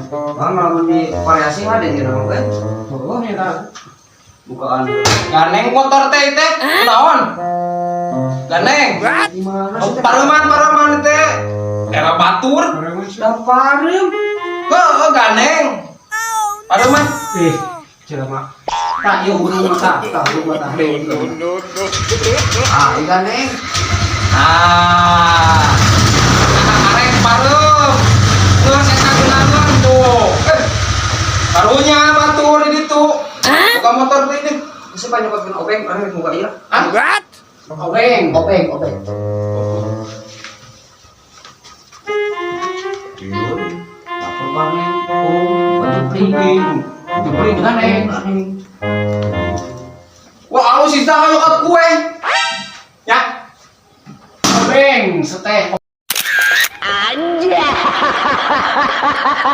Bang, lamun di variasi mah deh nama euy. Oh, eta. Bukaan. Gandeng motor teh teh. Naon? Gandeng. Gimana Oh, sih teh? Pareman pareman teh. Era batur. Da pareum. Heeh, gandeng. Pareman. Eh, jelema. Tak yo urang mah tah, tah lu mah tah. Ah, ieu gandeng. Ah. Eta karek pareum. Geus eta geunaheun tuh. Eh. Karunya batur di ditu. Buka motor teh ini. Bisa banyak nyokotkeun obeng, urang buka ieu. Hah? Obeng. Obeng, obeng. Dapur gandeng. Oh, Jepring. Jepring gandeng. Wah, alus sih tah nyokot kue. Ya. Obeng, seteh. Anjay.